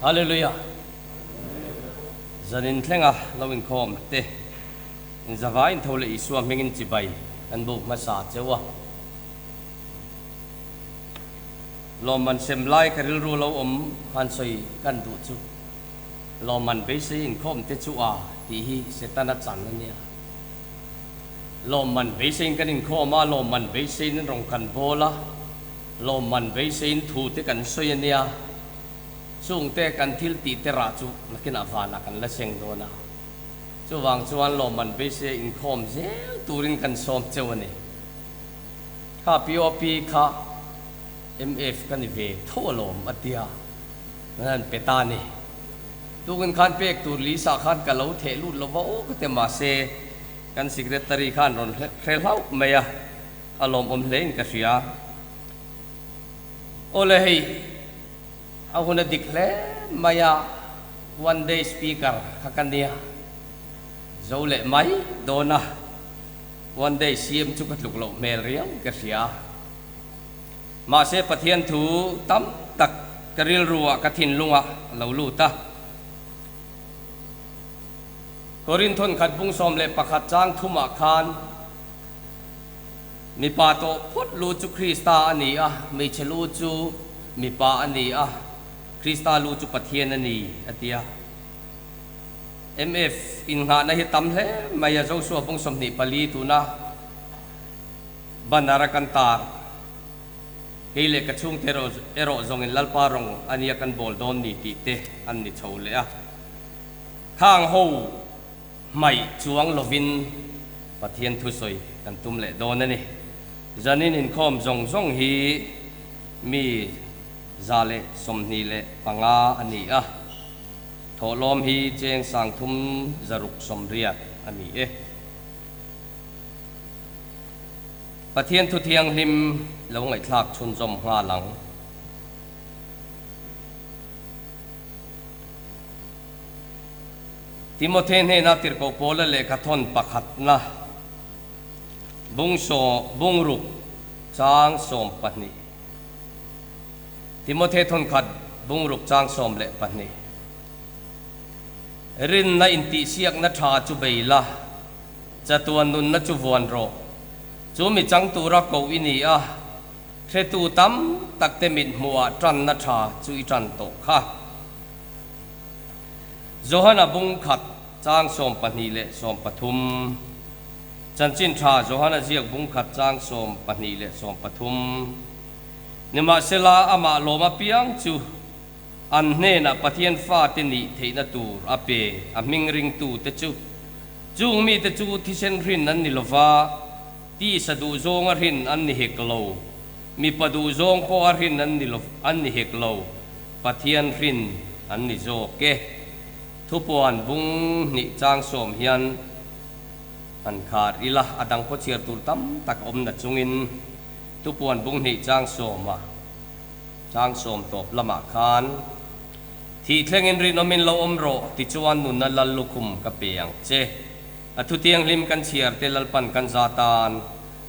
Hallelujah! Zanin thlenga lo inkhawm te, inzavai intho leh Isua hmingin chibai kan buk hmasa cheu a. Lawmman sem lai ka rilru lo awm han sawi kan duh chu, lawmman beisei inkhawm te chu a tih hi Setana chan a nia. Lawmman beiseiin kan inkhawm a, lawmman beiseiin rawng kan bawl a, lawmman beiseiin thu te kan sawi a nia. Chungte kan thil tih te rah chu nakinah vanah kan la seng dawn a. Chuvang chuan lawmman beiseia inkhawm zel turin kan sawm cheu a ni. Kha POP kha MF ka ni ve tho alawm a tia, nan an pe ta a ni. Tukin khan pek tur Lisa khan ka lo theh lut lo va aw ka ti mahse kan secretary khan rawn hre hlauh mai a, a lawmawm hle in ka hria. Aw le hei a hun a dik hle mai a, one day speaker kha ka nia, zo leh mai dawn a, one day CM chu ka tluk loh hmel riau ka hria. Mahse Pathian thu tam tak ka rilru ah ka thinlung ah a lo lut a. Korinthon khat bung 11 chang thum ah khan mipa tawh phawt lu chu Krista a ni a, hmeichhe lu chu mipa a ni a, Krista lu chu Pathian a ni a ti a. MF innghahna hi tam hle mai a, Joshua bung 24 tuna Banner a kan tar. Kei leh ka chhungte erawh zawngin Lalpa rawng a nia kan bawl dawn ni tih te an ni chho leh a. Khang ho hmaih chuang lovin Pathian thusawi kan tum leh dawn a ni. Zanin inkhawm zawng zawng hi mi 125 a ni a. Thawhlawm hi cheng 3680 a ni e. Pathian thu thianghlim lo ngaihthlak chhunzawm nghal ang. Timothy hnena tirhkoh Paula lehkha thawn pakhatna bung bungruk chang 12. Timothy thawnkhat bungruk chang 12. Rinna intihsiakna tha chu bei la. Chatuan nunna chu vuan rawh. Chu mi chang tura koh i ni a, hretu tam tak te mit hmuhah tanna tha chu i tan tawh kha. Johana bung khat chang 12 leh 13. Chanchin tha Johana ziak bung khat chang 12 leh 13. Nimahsela amah lawm apiang chu an hnenah Pathian fate nih theihna tur a pe a hming ringtu te chu. Chung mite chu thisen hrin an ni lova, tisa duhzawnga hrin an ni hek lo, mipa duhzawng pawha hrin an ni lo, an ni hek lo, Pathian hrin an ni zawk e. Thupuan bung hnih chang sawm hian an khar ila, a dang pawh chhiar tur tam tak a awm na chungin Thupuan bung hnih chang sawma chang sawm tawp lamah khan, Thih thlengin rinawmin lo awm rawh, tichuan nunna lal lukhum ka pe ang che. A thutianghlim kan chhiar te Lalpan kan za tan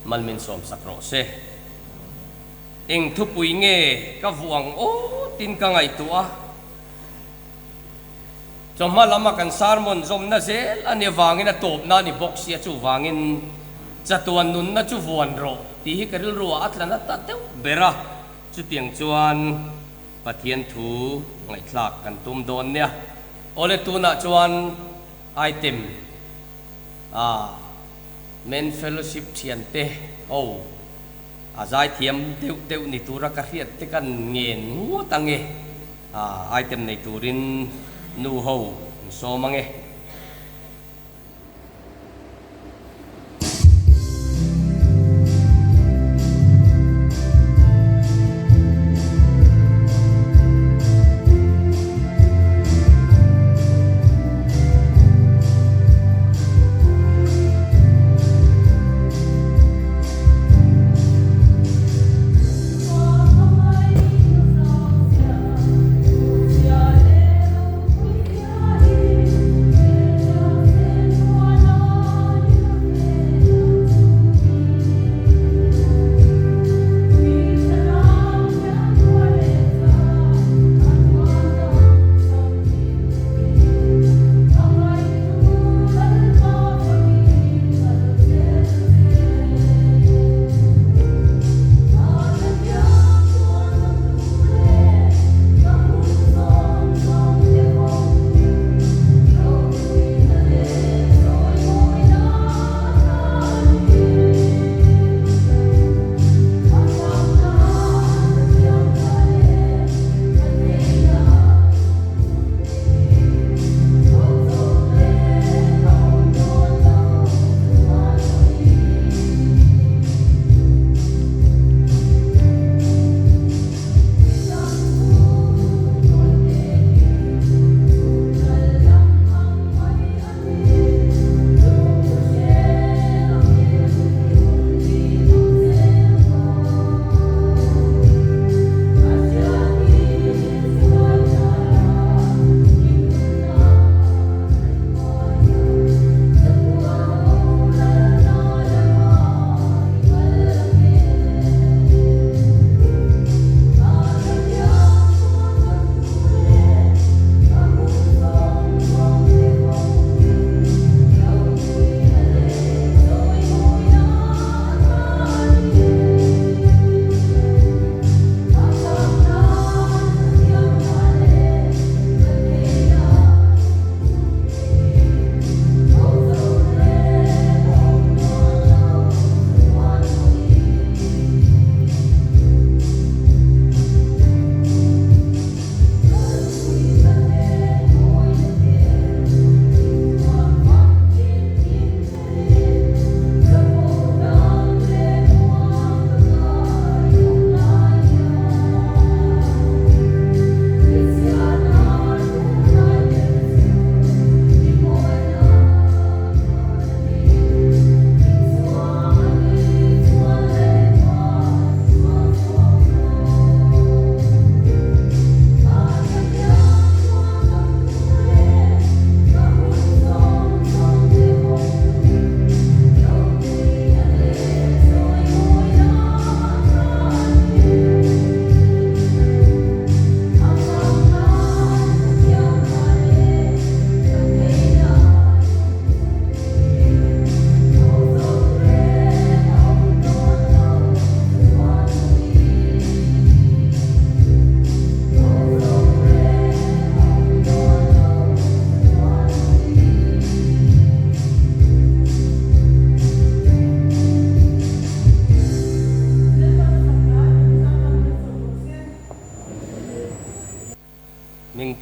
mal min sawm sak rawh se. Eng thupui nge ka vuah ang aw tin ka ngaihtuah a. Chawhma lama kan sermon zawmna zel a nih avangin a tawpna a ni bawk sia chuvangin chatuan nunna chu vuan rawh tih hi ka rilru ah a tla nata deuh ber a, chutiang chuan Pathian thu ngaihthlak kan tum dawn nia. Awle tunah chuan item a Men Fellowship thiante ho a zaithiam deuh deuh ni tura ka hriat te kan ngen ngawt ange a item nei turin nu ho an sawm ange.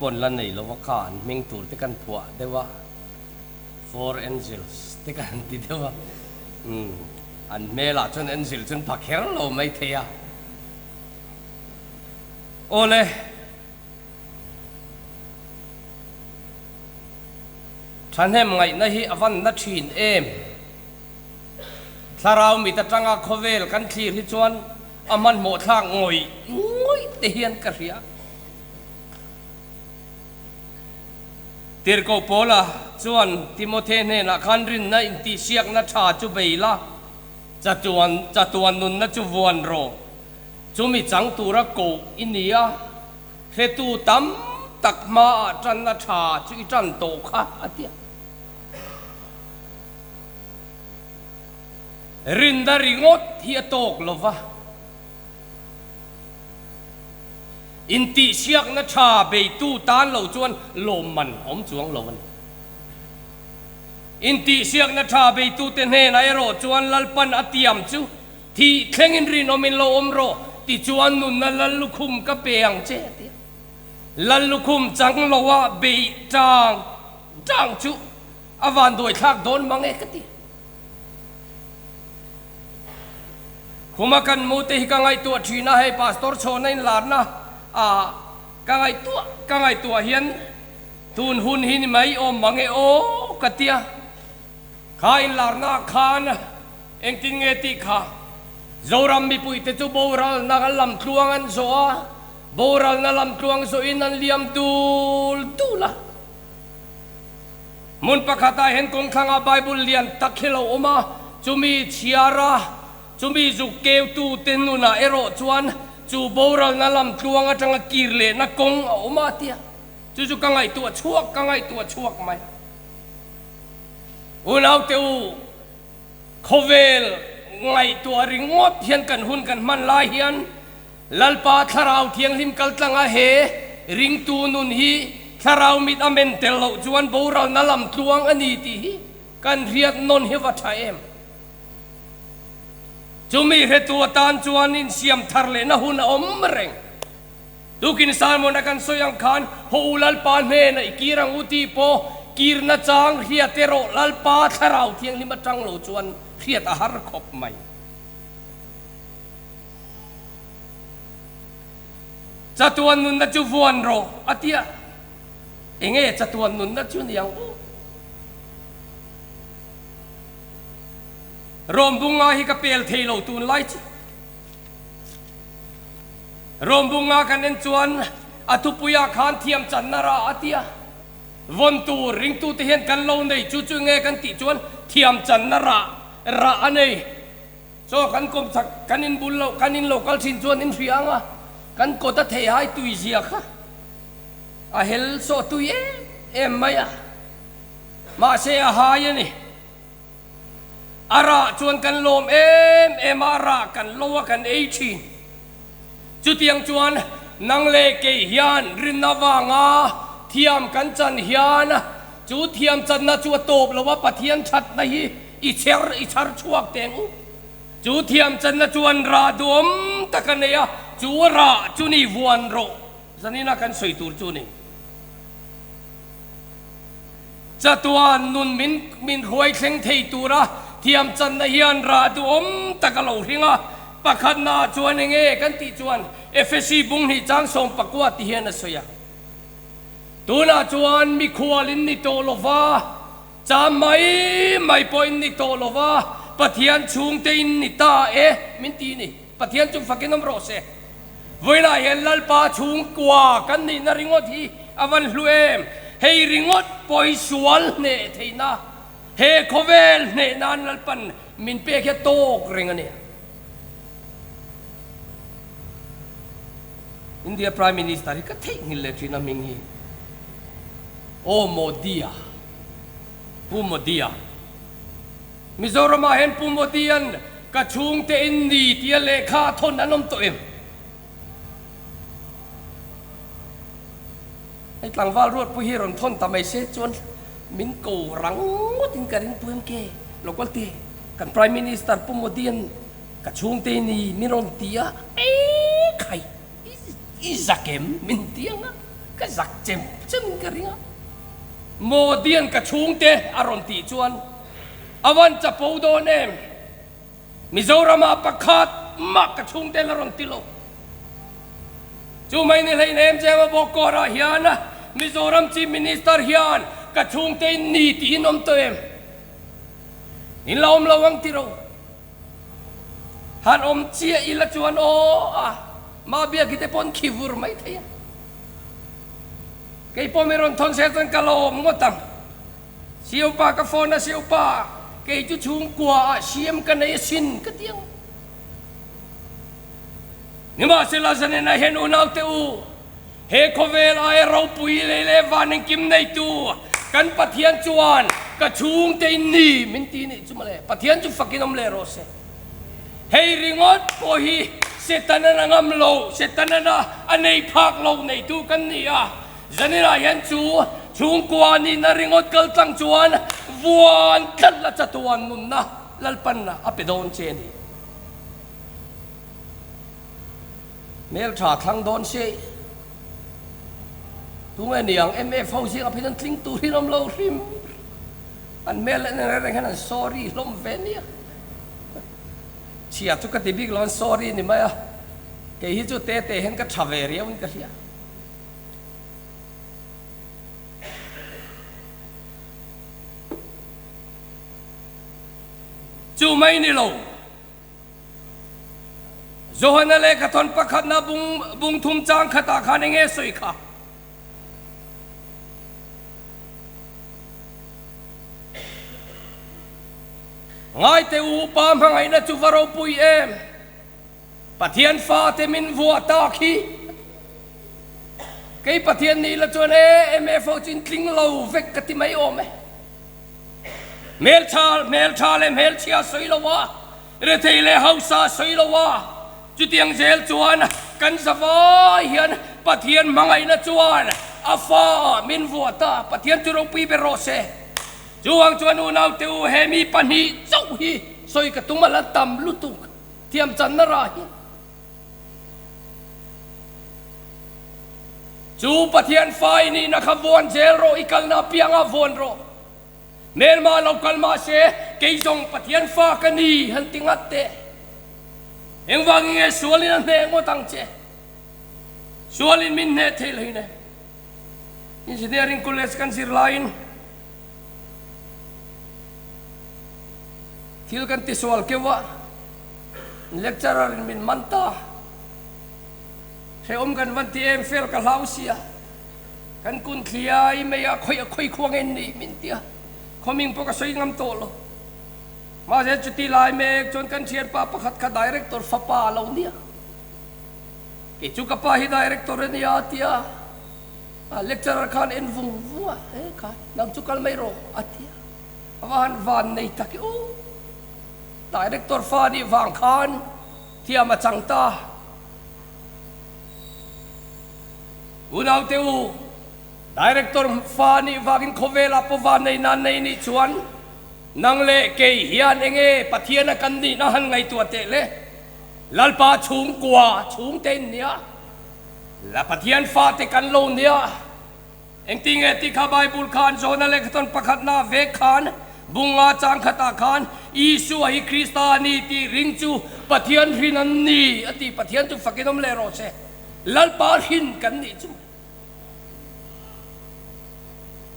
pawn la nei lova kha an hming tur te kan phuah deuh a, Four Angels te kan ti deuh a, umm an hmelah chuan angel chu an pha kher lo mai thei a. Awle. Thahnem ngaihna hi a van na thin em? Thlarau mit atanga khawvel kan thlir hi chuan a hmanhmawh thlak ngawih ngawih te hian ka hria. Tirhkoh Paula chuan Timothe hnenah khan rinna intihsiakna tha chu bei la, chatuan chatuan nunna chu vuan rawh. Chumi chang tura koh i ni a, hretu tam tak hmaah tanna tha chu i tan tawh kha a ti a. Rinna ringawt hi a tawk lo va, intihsiakna tha beitu tan lo chuan lawmman a awm chuang lo a ni. Intihsiakna tha beitute hnenah erawh chuan Lalpan a tiam chu Thih thlengin rinawmin lo awm rawh, tichuan nunna lal lukhum ka pe ang che, a ti a. Lal lukhum chang loa beih tang tang chu a vanduai thlak dawn mang e ka ti. Khuma kan mu te hi ka ngaihtuah thin a, hei Pastor chhawna inlarna a ka ngaihtuah ka ngaihtuah hian tun hun hi ni mai awm mang e aw ka ti a. Kha inlarna khan Engtin nge tih kha? Zoram mipuite chu boralna lamtluang an zawh a, boralna lamtluang zawhin an liam dul dul a. Hmun pakhatah hian kawngthlangah Bible lian tak hi lo awm a, chumi chhiar a, chumi zuk keutute nunah erawh chuan chu boralna lamtluang atanga kir lehna kawng a awm a tia. Chu chu ka ngaihtuah chhuak, ka ngaihtuah chhuak mai. Unaute u, Khawvel ngaihtuah ringawt hian kan hun kan hman lai hian Lalpa Thlarau Thianghlim kaltlanga he ringtu nun hi Thlarau mit a men tel loh chuan boralna lam tluang a ni tih hi kan hriat nawn hi va tha em? Chumi hretu atan chuan insiam thar lehna hun a awm reng. Tukin Salmon a kan sawi ang khan, Haw u Lalpa hnenah i kir ang u tih pawh kirna chang hriat erawh Lalpa Thlarau Thianghlim atang lo chuan hriat a har khawp mai. Chatuan nunna chu vuan rawh a ti a, enge chatuan nunna chu ni ang u? Rawmbunga hi ka pel thei lo tunlai chu. Rawmbunga kan en chuan a thupuiah khan thiam channa ra a ti a, vawn tur ringtute hian kan lo nei chu chu nge kan tih chuan thiam channa rah rah a nei. Chaw kan kawm chak kan in bul loh kan in lo kal thin chuan in hria ang a, kan kawt a thei hai tui zia kha a hel sawh tui em em mai a, mahse a hai a ni. A rah chuan kan lawm em em a, a rah kan lo a kan ei thin. Chutiang chuan nang leh kei hian rinna vanga thiam kan chan hian chu thiam channa chu a tawp lo a, Pathian thatna hi i chher i chhar chhuak teng u. Chu thiam channa chuan rah duhawm tak a nei a, chu rah chu ni vuan rawh zanina kan sawi tur chu ni. Chatuan nun min min hruai thleng thei tura thiam channa hian rah duhawm tak a lo hring a, pakhatnaah chuan enge kan tih chuan Efesi bung hnih chang 14 ti hian a sawi a. Tunah chuan mikhual in ni tawh lo va, cham mai mai pawh in ni tawh lo va, Pathian chhungte in ni ta e min ti ni. Pathian chu fakin awm rawh se. Vawilah hian Lalpa chhungkua kan nihna ringawt hi a van hlu em? Hei ringawt pawh hi sual hneh theihna, he khawvel hneh nan Lalpan min pek hi a tawk reng a ni. India Prime Minister hi ka theihnghilh leh thin a hming hi. Aw Modi-a, Pu Modi-a. Mizoramah hian Pu Modi-a'n Ka chhungte in ni tia lehkha a thawn an awm tawh em? Hei tlangval Ruatpui hi rawn thawn ta mai se chuan min ko rang ngawtin ka ring pu em ke? Local te kan Prime Minister Pu Modi-a'n ka chhungte in ni min rawn ti a, e khai i zak em min ti ang a? Ka zak chem chemin ka ring a. Modian ka chhungte a rawn tih chuan a van chapo dawn em? Mizoramah pakhat mah ka chhungte la rawn ti lo. Chu mai ni hleinem Zema Bawkkawrah hian Mizoram Chief Minister hian ka chhungte in ni tiin awm tawh em? In la awm lo ang tiro. Han awm chiah ila chuan aw a mah biakhi te pawn khi vur mai thei a. Kei pawh mi rawn thawn sel chuan ka la awm ngawt ang. Siaupa ka phone a Siaupa kei chu chhungkua ah siam ka nei asin ka ti ang. Nimahsela zanena hian unaute u, he khawvel aia ropui lei leh van engkim neitu kan Pathian chuan ka chhungte in ni min ti nih chu mawle, Pathian chu fakin awm leh rawh se. Hei ringawt pawh hi Setanan a ngam lo, Setanan a a nei phak lo neitu kan ni a, zaninah hian chu chhungkua nihna ringawt kal tlang chuan vuan tlat la chatuan nunna Lalpanna a pe dawn che a ni. Hmeltha thlang dawn se tunge ni ang MF ho zingah phei chuan tling tur hi an awm lo hrim an hmel en reng reng hian an sorry hlawm ve nia chhia chu ka ti bik lo an sorry ni mai a kei hi chu te te hian ka tha ve riau in ka hria. Chu mai ni lo. Johana lehkhathawn pakhatna bung bung thum chang khatah khan eng nge sawi kha? Ngaite u upa hmangaihna chu va ropui em? Pathian fate min vuah tak hi. Kei Pathian nih la chuan e MFO chu in tling lo vek ka ti mai awm e. Hmeltha hmeltha leh hmelchhia sawi lo a, rethei leh hausa sawi lo a, chutiang zel chuan kan zavai hian Pathian hmangaihna chuan a fa min vuah ta, Pathian chu ropui ber rawh se. Chuvang chuan unaute u he mi pahnih chauh hi sawi ka tum a la tam lutuk thiam channa rah hi. Chu Pathian fa i nihna kha vuan zel rawh, i kalna apianga vuan rawh. Hmelma lo kal mah se, kei zawng Pathian fa ka ni han ti ngat teh. Engvangin nge sualin a hneh ngawt ang che? Sualin min hneh thei lo in e. Engineering College kan zir laiin thil kan tisual keuh a, Lecturer in min man ta. Hrehawm kan van ti em fel ka hlau sia. Kan kun thliai mai a khawi a khawi khuang en nih min tia. Khawming pawh ka sawi ngam tawh lo. Mahse chuti lai mek chuan kan thianpa pakhat kha director fapa a lo nia. Kei chu ka pa hi director a nia a tia. Lecturer khan en vung vung a, he kha nang chu kal mai rawh a tia. A va han van nei tak i u. Director fa nih vang khan thiam a chang ta. Unaute u, Director fa nih vangin khawvelah pawh van nei nan nei nih chuan nang leh kei hian enge Pathiana kan nihna han ngaihtuah teh le? Lalpa chhungkua chhungte in nia, la Pathian fate kan lo nia. Engtinge tih kha Bible khan Jona lehkhathawn pakhatna vek khan bunga chang khatah khan Isua hi Krista a ni tih ring chu Pathian hrin an ni a ti. Pathian chu fakin awm leh rawh se. Lalpa hrin kan nih chu.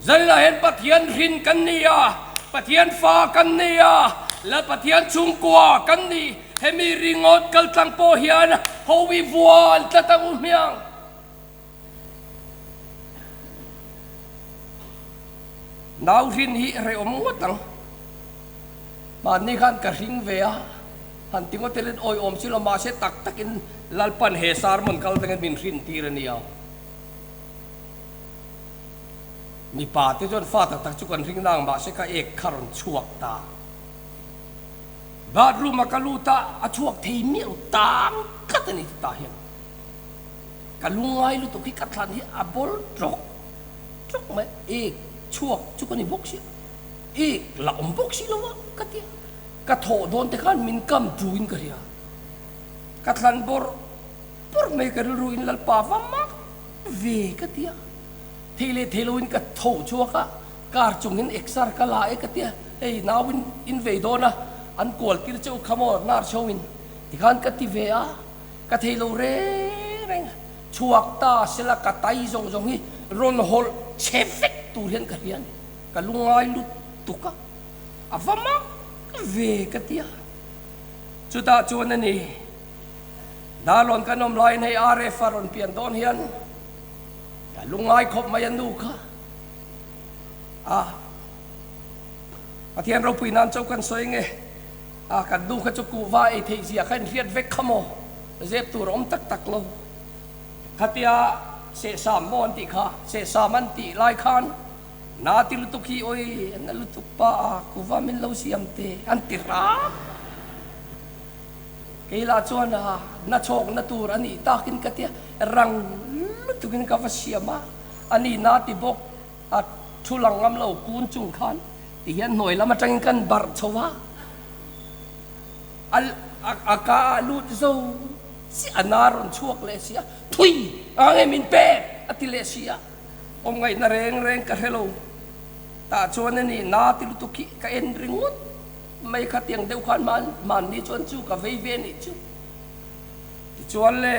Zaninah hian Pathian hrin kan ni a, Pathian fa kan ni a, Lal Pathian chhungkua kan ni. Hemi ringawt kaltlang pawh hian Holy vuan tlat ang u hmiang. Nau hrin hi hrehawm ngawt ang. Mahni khan ka hring ve a, han ti ngawt hian awiawm si lo mahse tak takin Lalpan he sermon kal tangin min hrin tir a nia. Mipa te chuan fa tak tak chu kan hring nang mahse ka ek kha rawn chhuak ta. Bathroom a ka lut a, a chhuak thei miah lo tang tlat a ni tah hian. Ka lungngai lutuk hi ka thlan hi a bawl ṭawk ṭawk mai, ek chhuak chu ka ni bawk si a, ek la awm bawk si lo a ka ti a, ka thawh dawn te khan min kam ṭuin ka hria, ka thlan bawrh bawrh mai ka rilru in Lalpa va mak ve ka ti a. Thei leh thei loin ka tho chhuak a, car chungin exer ka la e ka tia, hei nau in in vei dawn a, an kual tir cheu kha maw nurse ho in tikhan ka ti ve a, ka thei lo reng reng chhuak ta sela ka tai zawng zawng hi rawn hawlh chhe vek tur hian ka hria a ni, ka lungngai lutuk a, a va mak ve ka tia, chutah chuan a ni Darlawn kan awm laiin hei RF a rawn pian dawn hian. Ka lungngai khawp mai a nu kha. A Pathian ropui nan chauh kan sawi nge. A kan nu kha chu kuhva ei theih zia kha inhriat vek kha maw? Zep tur a awm tak tak lo. Khatia sehsam maw an tih kha, sehsam an tih lai khan na ti lutuk hi awi na lutuk pa a kuhva min lo siam te an ti rak. Kei lah chuan a na chhawkna tur a nih takin ka tia rang lutukin ka va siam a, a ni na ti bawk a thu lang ngam lo kun chung khan ti hian hnuai lam atangin kan barh chho a, a a ka a lut zo chiah a na rawn chhuak leh si a, thui a nge min pek a ti leh si a, awm ngaihna reng reng ka hre lo tah chuan a ni na ti lutuk hi ka en ringawt. Mai kha tiang deuh khan hman hmanni chuan chu ka vei ve anih chu. Tichuan le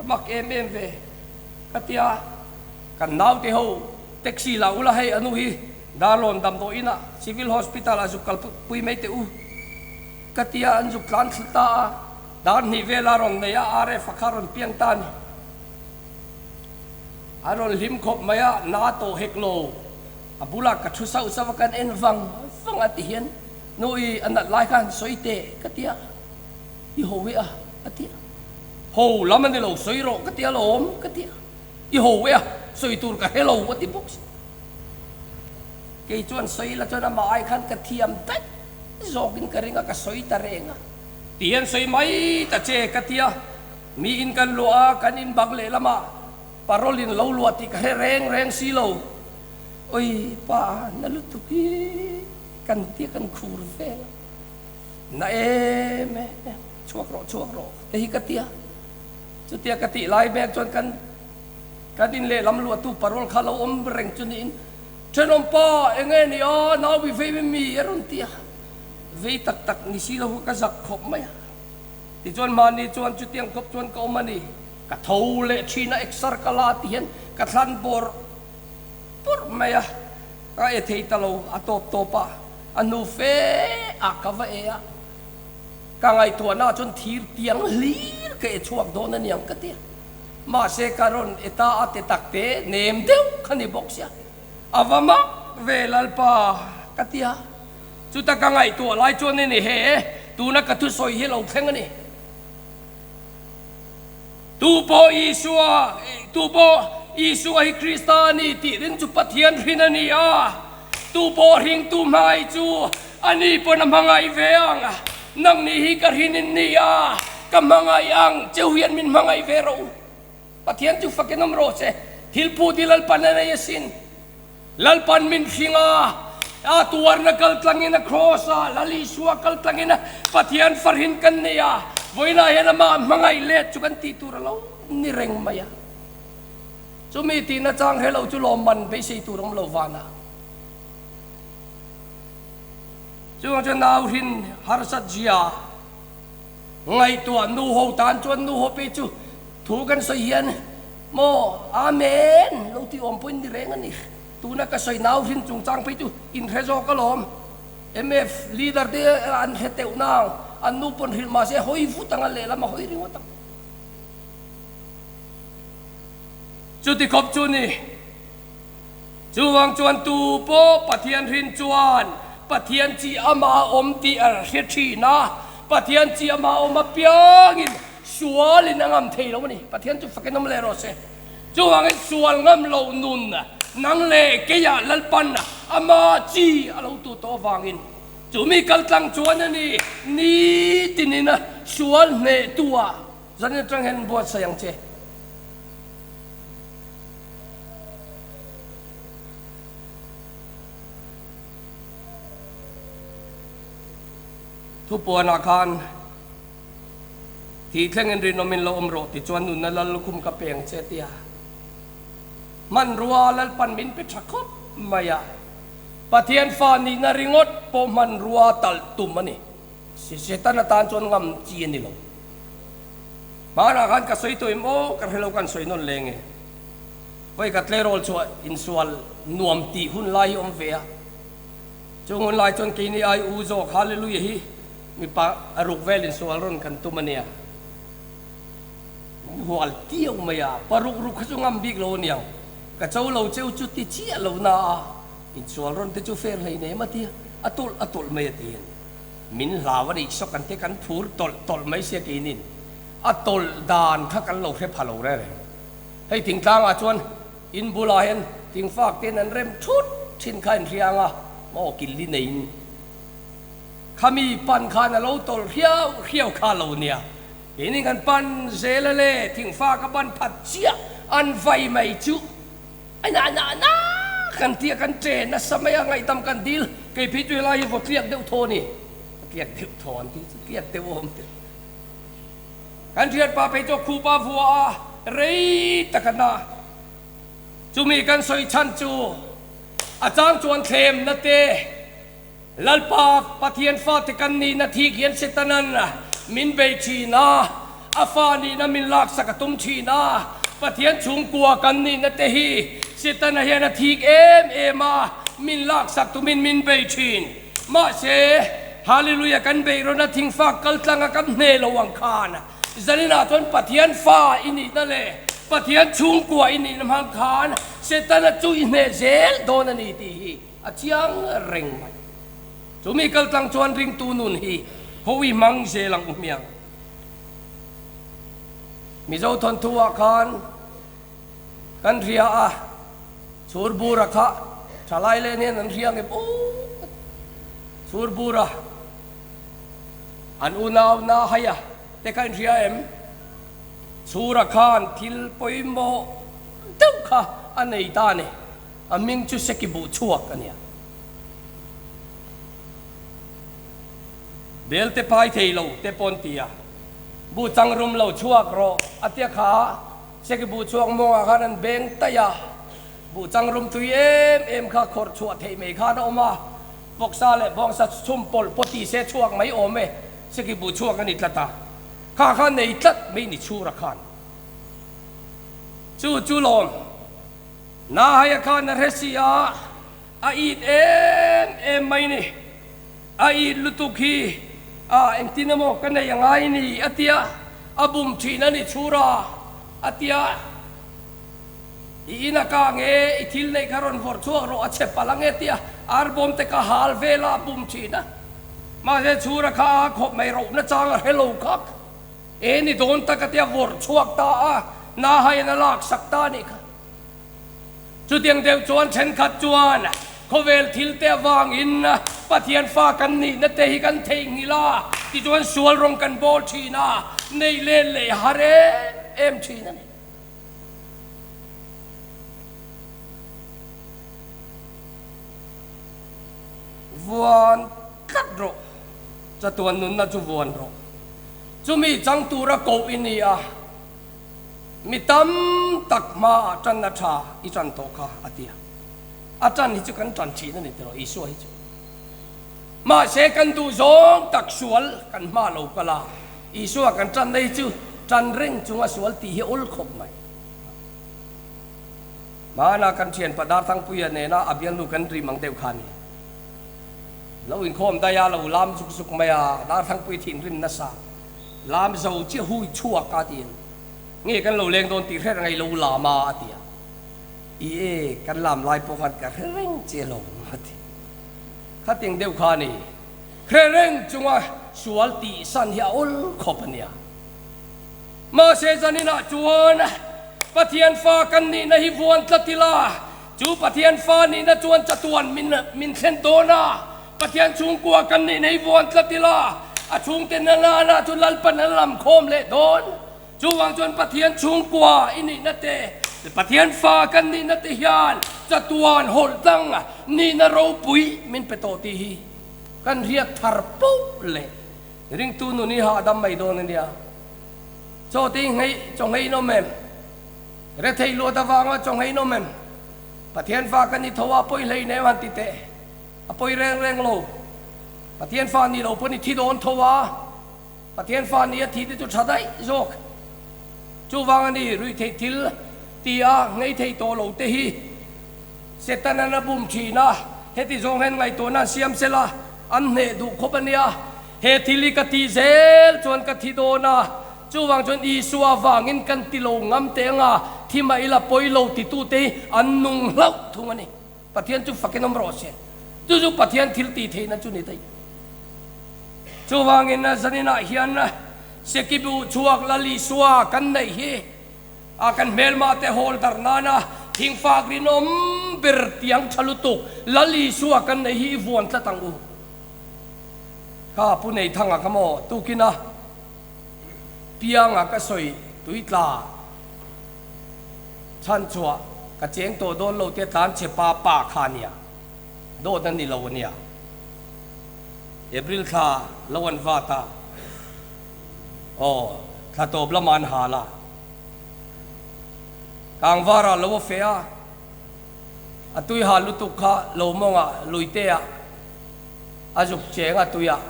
a mak em em ve ka tia kan naute ho taxi la ula hei anu hi Darlawn damdawi inah Civil Hospital ah zuk kal pui mai teh u ka tia an zuk tlan thla ta a, dar hnih vela rawn nei a RF a kha rawn piang ta a ni. A rawn hlim khawp mai a, na tawh hek lo. A bulah ka thu sauh sauh a, kan en vang vang a ti hian nu i a nat lai khan sawi teh ka ti a, i ho e a a ti a, ho lam a ni lo sawi rawh ka ti a lawm ka ti a, i ho e a sawi tur ka hre lo a ti bawk si. Kei chuan sawi la chuan amah ai khan ka thiam daih zawkin ka ring a, ka sawi ta reng a. Ti hian sawi mai ta che ka ti a, miin kan luah a, kan inbak lehlamah parole in lo luah tih ka hre reng reng si lo. Oi pa na lutuk hi kan tia kan khur vel a, na em em chhuak rawh chhuak rawh te hi ka tia. Chutia ka tih lai mek chuan kan kan in lehlam luahtu parole kha lo awm reng chu niin thenawm pa eng nge ni a nau i vei mi a rawn ti a, vei tak tak ni si lo ka zak khawp mai a. Tichuan mahni chuan chutiang khawp chuan ka awm a ni. Ka tho leh thin a exer ka la ti hian ka thlan bawrh pawrh mai a, ka e thei ta lo, a tawp tawp a, a hnu fe ah ka va e a, ka ngaihtuahna ah chuan thir tiang hlir ka e chhuak dawn a niang ka ti a, mahse ka rawn e ta a te tak te nem deuh kha ni bawk sia, a va mak ve Lalpa ka ti a, chuta ka ngaihtuah lai chuan a ni he tuna ka thusawi hi a lo thleng a ni. Tu pawh Isua, tu pawh Isua hi Krista a ni tih ring chu Pathian hrin a ni a, tu pawh hringtu hmangaih chu a ni pawn a hmangaih ve ang. Nang ni hi ka hrin in ni a, ka hmangaih ang cheu hian min hmangaih ve rawh u. Pathian chu fakin awm rawh se, thil phut hi Lalpan a nei asin. Lalpan min hring a, a tuarna kal tlangin a kraws a, Lal Isua kal tlangin a Pathian farhin kan nei a, vawiinah hian amah hmangaih let chu kan tih tur a lo ni reng mai a. Chumi tihna chang hre lo chu lawmman beisei tur awm lo vanah. Chuvang chuan nau hrin harsat zia ngaihtuah nu ho tan chuan nu ho pei chu thu kan sawi hian Maw? Amen! Lo ti awm pawhin ni reng a ni. Tuna ka sawi nau hrin chungchang phei chu inhre zawk alawm. MF leader te an hre teuh nang, an nu pawn hrilh mahse hawi vut ang a lehlam a hawi ringawt ang. Chuti khawp chu ni. Chuvang chuan tu pawh Pathian hrin chuan Pathian chi amah a awm tih a hre thin a, Pathian chi amah a awm apiangin Sualin a ngam thei lo a ni. Pathian chu fakin awm leh rawh se. Chuvangin sual ngam loh nun nang leh keiah Lalpan ama chi a lo tu tawh avangin chumi kaltlang chuan a ni nitinin sual hnehtua zanin atang hian buatsaih ang che. Thupuanah khan. Thih thlengin rinawmin lo awm rawh tichuan nunna lal lukhum ka peng che tia. Hmanrua Lalpan min pe tha khawp mai a, Pathian fa nihna ringawt pawh hmanrua talh tum a ni. Setana tan chuan ngam chi a ni lo. Hmanah khan ka sawi tawh em aw, ka hrelo kan sawi nawn leng e. Vawi ka tleirawl chhuah insual nuam tih hun lai hi awm ve a. Chung hun lai chuan keini ai u zawk Hallelujah hi mipa a ruk vel insual rawn kan tum a nia. Min hual tiau mai a, paruk ruk kha chu ngam bik lo a niang. Ka cho lo cheu chu ti chiah lo na a, insual rawn te chu fair hlei nem a tia, a tawlh a tawlh mai a ti a ni. Min hlau a nih saw kan te kan phur tawlh tawlh mai sia keinin a tawlh dan kha kan lo hre pha lo reng reng. Hei thingtlangah chuan in bulah hian thingfak ten an rem thut thin kha in hria ang a, maw killi neiin khami pan khan a lo tawlh hriau hriau kha lo nia. Keini kan pan zel a le, thingfak a ban phat chiah an vai mai chu a na na na kan tia kan chen nasa mai a, ngaihdam kan dil kei phei chu helai hi vaw tliak deuh thaw a ni, a tliak deuh thaw an tih chu tliak deuh a awm tel. Kan thianpa phei chu a khupa vua a, rei tak a na. Chumi kan sawi chhan chu a chang chuan thlemna te, Lalpa Pathian fate kan nihna thik hian Setanan min bei thin a, a fa nihna min laksak a tum thin a. Pathian chhungkua kan nihna te hi Setana hian a thik em em a, min laksak tumin min bei thin. Mahse, Hallelujah kan beih rawn a thingfak kal tlang a kan hne lo ang khan zaninah chuan Pathian fa i nihna leh Pathian chhungkua i nihna hmang khan Setana chu i hneh zel dawn a ni tih hi a chiang reng mai. Chumi kal tlang chuan ringtu nun hi hawi hmang zel ang u hmiang. Mizo thawnthu ah khan kan hria a, chhur bura kha thalai len hian an hria ngem aw chhur bura an unau na haia te kha in hria em? Chhura khan thil pawimawh deuh kha a nei ta a ni. A hming chu Seki buh chhuak a nia. Bel te phai thei lo te pawn ti a, buh chang rum lo chhuak rawh a tia kha Seki buh chhuak mawngah khan an beng taih a, buh chang rum tui em em kha khawrh chhuah theih mai khan a awm a, vawksa leh bawngsa chhum pawlh pawh ti se chhuak mai awm e, Seki buh chhuak a ni tlat a, kha kha nei tlat mai ni chhura khan chu chu lawm. Nahaia khan a hre si a, a it em em mai ni. A it lutuk hi a engtin emaw ka nei angai ni a tia, a bum thin a ni chhura a tia. I in a ka nge i thil neih kha rawn vawrh chhuak rawh a chhe palh ange tia arbawm te ka hal vel a a bum thin a. Mahse chhura kha a khawp mai rohna chang a hre lo khak. E ni dawn tak a tia vawrh chhuak ta a, Nahaian a lak sak ta a nih kha. Chutiang deuh chuan thenkhat chuan khawvel thil te avangin Pathian fa kan nihna te hi kan theihnghilh a, tichuan sual rawng kan bawl thin a, neih len leh har em em thin a ni. Vuan tlat rawh, chatuan nunna chu vuan rawh. Chumi chang tura koh i ni a, mi tam tak hmaah tanna tha i tan tawh kha a ti a. A tan hi chu kan tan thin a ni tiraw Isua hi chu. Mahse kan duh zawng tak sual kan hma lo kal a, Isua kan tanna hi chu tan reng chunga sual tih hi awl khawp mai. Hmanah kan thianpa Darthangpuia nena a bialnu kan rim ang deuh kha a ni. Lo inkhawm daih a, lo lam zuk zuk mai a, Darthangpui thinrim nasa, lam zo chiah hui chhuak a ti a, nge kan lo leng dawn tih hre reng a i lo lam a a ti a, i e kan lam lai pawh khan ka hre reng che lo a ti. Khating deuh kha a ni, hre reng chunga sual tih san hi a awl khawp a nia. Mahse zaninah chuan Pathian fa kan nihna hi vuan tlat ila, Chu Pathian fa nihna chuan chatuan min min thlen dawn a, Pathian chhungkua kan nihna hi vuan tlat ila, a chhungte na nana chu Lalpan a lam khawm leh dawn. Chuvang chuan Pathian chhungkua i nihna te, Pathian fa kan nihna te hian chatuan hawlh dang nihna ropui min pe tawh tih hi kan hriat thar poh leh ringtu nun hi hahdam mai dawn a nia. Chaw te i ngheih chaw ngheih in awm em? Rethei luat avanga chawnghei nawm em? Pathian fa ka ni tho a, pawi hlei nem han ti teh. A pawi reng reng lo. Pathian fa ni lo pawn i thi dawn tho a, Pathian fa ni a thi te chu tha daih zawk. Chuvang a ni, ruihtheih thil ti a ngei thei tawh lo te hi Setanan a bum thin a, heti zawng hian ngaihtuahna an siam sela, an hneh duh khawp a nia. He thil hi ka tih zel chuan ka thi dawn a, chuvang chuan Isua vangin kan ti lo ngam teh anga thi mah ila pawi lo titute hi an nung hlauh thung a ni. Pathian chu fakin awm rawh se. Chu chu Pathian thil tih theihna chu ni daih. Chuvangin zaninah hian Sekibu chhuak Lal Isua kan neih hi a kan hmelmah te hawl dar nana thingfak rinawm ber tiang tha lutuk Lal Isua kan neih hi i vuan tlat ang u. Kha Pu Neithanga kha maw tukina pianga ka sawi tuitla. Chhan chhuah ka cheng tawh dawn lo te tlan che pa pa kha ania, dawt a ni lo ania. April thla lo an vat a, aw thla tawp lamah an hal a, Kangvarah lo a feh a, a tui hal lutuk kha lo mawngah luiteah a zuk cheng a tuiah.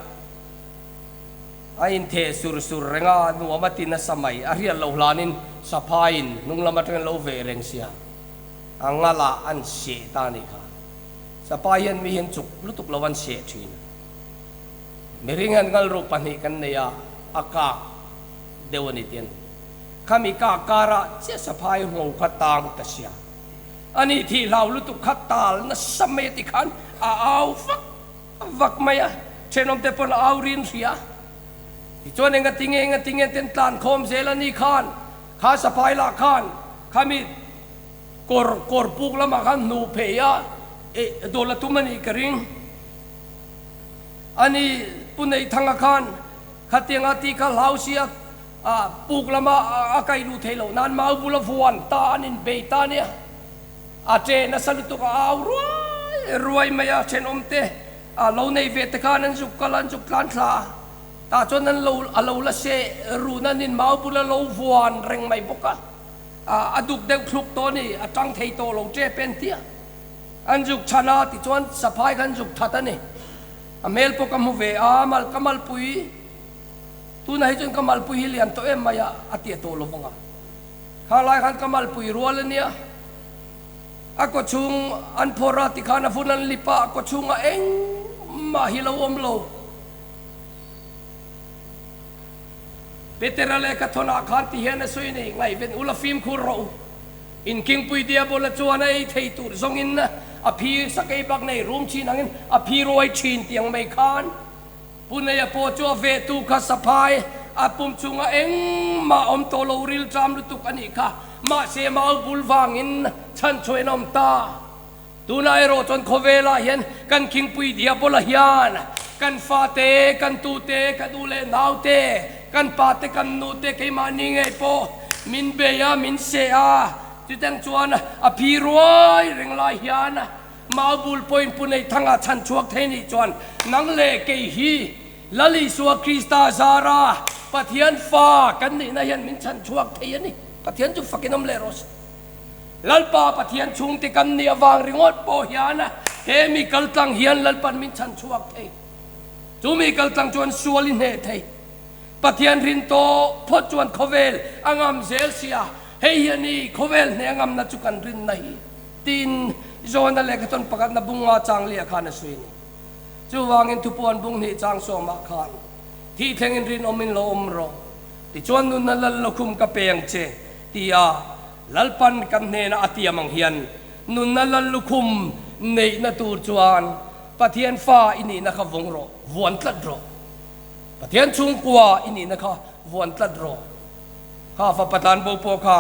A intheh sur sur reng a, nuam a ti nasa mai. A hriat loh hlanin Saphaiin hnung lam atangin lo veh reng sia, a ngalah an seh ta a nih kha. Saphai hian mi hian chuk lutuk lo an seh thin. Mihring hian ngalruh pahnih kan nei a, a kak deuh a ni tian. Khami kak karah chiah Saphai ngho kha tang ta sia. A nih thih hlau lutuk kha tal nasa mai a ti khan a au vak. Vak mai a, thenawmte pawn a au rin hria. Tichuan enga tinge enga tinge ten tlan khawm zel a ni khan, kha saphai lah khan khami kawr kawr puk lamah khan hnuh phei a, eh dawl a tum a nih ka ring. Ani Pu Neihthanga khan khatianga tih kha hlau sia a puk lama a kaih luh theih loh nan mau bula vuan ta an inbei ta nia. A che nasa lutuk a au ruai ruai mai a, thenawmte a lo nei ve te khan an zuk kal a, an zuk tlan thla a, tah chuan an lo a lo la seh run a nin mau bula lo vuan reng mai bawk a, a duk deuh thluk tawh a ni, a tang thei tawh lo tep e an ti a, an zuk chhan a tichuan saphai kha an zuk that a ni, a hmel pawh ka hmu ve a, mal ka malpui tunah hi chuan ka malpui hi lian tawh em mai a, a tia tawh lo vang a. Kha lai khan ka malpui rual a nia. A kawchhung an phawrh a tikhan a vun an lip a, a kawchhungah engmah hi lo awm lo. Petera lehkha thawnah khan ti hian a sawi a ni, Ngaihven ula fimkhur rawh u. Inkingpui Diabola chuan a ei thei tur zawngin a phi sakei bak nei rum thin angin a phi ruai thin tiang mai khan. Pu Neia pawh chu a vehtu kha saphai a pum chungah engmah awm tawh lo rilṭam lutuk a nih kha. Mahse mau bul vangin chhanchhuahin a awm ta. Tunah erawh chuan khawvelah hian kan khingpui Diabola hian kan fate, kan tute, kan u leh naute, kan pate, kan nute, keimahni ngei pawh min bei a, min seh a. Chutang chuan a phi ruai reng lai hian Mau bul pawhin Pu Neithanga chhan chhuak thei nih chuan nang leh kei hi Lal Isua Krista zara Pathian fa kan nihna hian min chhan chhuak thei a ni. Pathian chu fakin awm leh rawh se. Lalpa Pathian chhungte kan nih avang ringawt pawh hian he mi kaltlang hian Lalpan min chhan chhuak thei. Chu mi kaltlang chuan sual i hneh thei. Pathian rin tawh phawt chuan khawvel a ngam zel sia, hei hi a ni khawvel hneh a ngamna chu kan rinna hi. Tiin Johana lehkha tawn pakhatna bunga chang liah khan a sawi a ni. Chuvangin thupuan bung hnih chang sawmah khan, Thih thlengin rinawmin lo awm rawh, tichuan nunna lal lukhum ka pe ang che, tia Lalpan kan hnenah a tiam ang hian nunna lal lukhum neihna tur chuan Pathian fa i nihna kha vawng rawh, vuan tlat rawh. Pathian chhungkua i nihna kha vuan tlat rawh. Kha fapa tlanbo pawh kha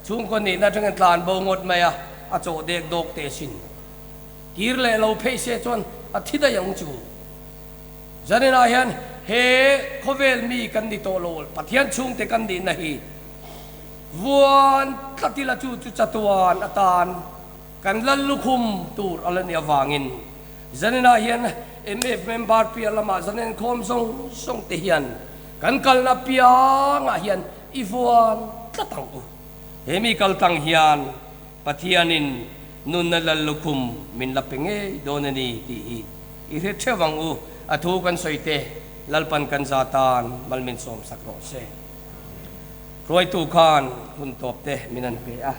Chhungkaw nihna atangin tlan bo ngawt mai a, a chawh dek dawk teh sin. Kir leh lo phei se chuan a thi daih ang chu. Zaninah hian he khawvel mi kan ni tawh lo, Pathian chhungte kan nihna hi vuan tlat ila chu chu chatuan atan kan lal lukhum tur a la nih avangin zaninah hian MF member piah lamah zanin khawm zawng zawng te hian kan kalna piangah hian I vuan tlat ang u. He mi kal tlang hian Pathianin nunna lal lukhum min la pe ngei dawn a ni tih hi i hre theuh ang u. A thu kan sawi te Lalpan kan za tan mal min sawm sak rawh se. Hruaitu khan hun tawp te min an pe a.